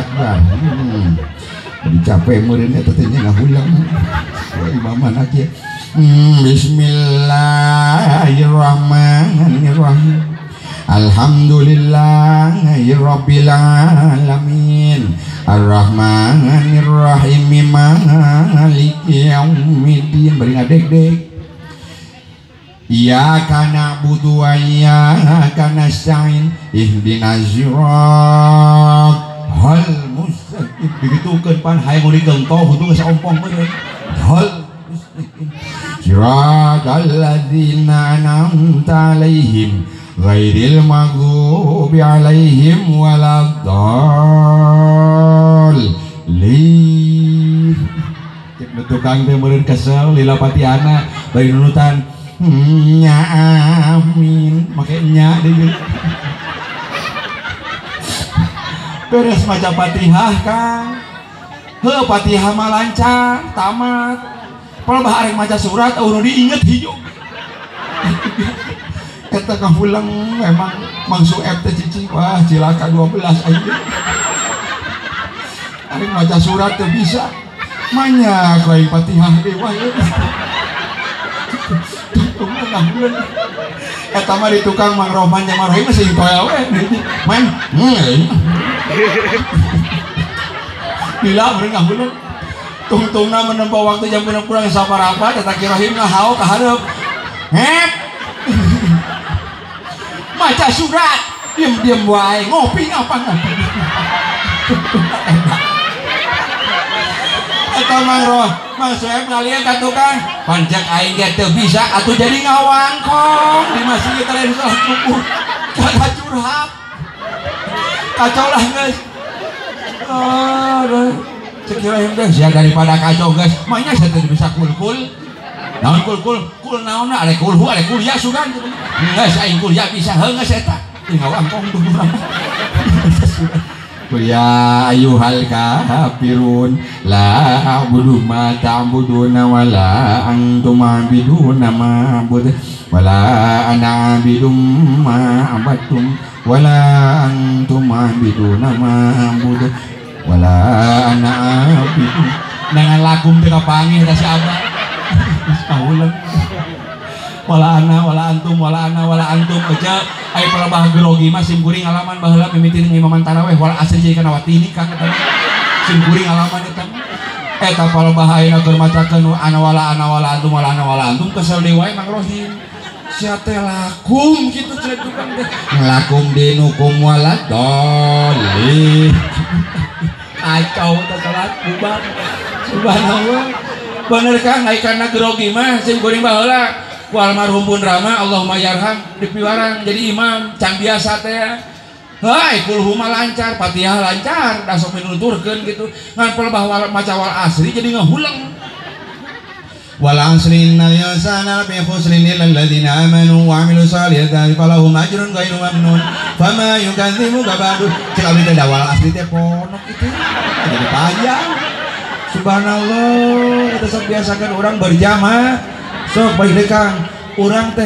Akbar. Jadi capek meureun eta teh nya ngahulang. Imaman aja. Bismillahirrahmanirrahim. Alhamdulillahirabbil alamin. Arrahmanirrahim maliki yaumiddin. Bari ngadeg-deg. Iyyaka na'budu wa iyyaka nasta'in ihdinas siratal mustaqim. Digitukeun pan hayang ngurikeun tong hutu geus ompong meureun. Hal mustaqim. Siratal ladzina an'amta 'alaihim ghairil maghdubi 'alaihim waladdallin. Cek nu tukang teh meureun kesel lila patiana bari nunutan nya amin make nya deui. Beres maca Fatihah Kang. Heuh Fatihah mah lancar tamat. Palebah arek maca surat eueuh nu diinget hijau. Eta kahulang memang Mang Sueb teh cicing wah cilaka 12 aing. Arek maca surat teu bisa. Manya ku aing Fatihah deui wah. Eta mah di tukang Mang Rohman jeung Mang Rohim sing toel we. Main. Bila meureun ngahuleun. Tungtungna menempa waktu jam 6 kurang saparapat eta Ki Rohim ngahao ka hareup. Hep. Maca surat diem-diem wae ngopi ngapa ngopi. Eta Mang Roh, Mang Sueb ngalian ka tukang, pancak aing ge teu bisa atuh jadi ngawangkong di masjid lain salat subuh. Kagak curhat. Kacau lah geus. Aduh, cek Rohim teh sia daripada kacau geus, mah nya saya teu bisa kul-kul. Naon kul-kul? Kul naonna arek kulhu arek kuliah sugan. Geus aing kuliah bisa heuh geus eta. Ngawangkong tuh urang. Qul ya ayyuhal kafirun la a'budu ma ta'buduna wa la antum 'abiduna ma a'budu wa la ana 'abidum ma 'abadtum wa la antum 'abiduna ma a'budu wa la ana 'abidum. Dengan lakum teh kapanggih ta si abah. Geus kahuleung. Wala ana wala antum wala ana wala antum aja ai palebah grogi mah sim kuring ngalaman baheula mimiti ngimaman tarawih wal asri jadi kana watini Kang eta sim kuring ngalaman eta eta palebah ayeuna keur macakeun ana wala ana wala antum wala ana wala antum kesel deui wae Mang Rohim sia teh lakum kitu cenah tukang teh lakum dinukum wala dolin kacau teh salat bubar subhanallah bener Kang ai kana grogi mah sim kuring baheula ku almarhum pun Rama Allahumma yarham dipiwarang jadi imam can biasa teh heuy kulhu mah lancar Fatihah lancar da sok minuturkeun gitu ngan palebah maca wal asri jadi ngahuleng wal asri innal insana lafi khusrin illal ladzina amanu wa amilus solihati falahum ajrun ghairu mamnun fama yukadzibuka ba'du. Cek abdi teh da wal asri teh ponok itu jadi panjang. Subhanallah eta sok biasakeun urang berjamaah. Sok baik deui Kang, urang teh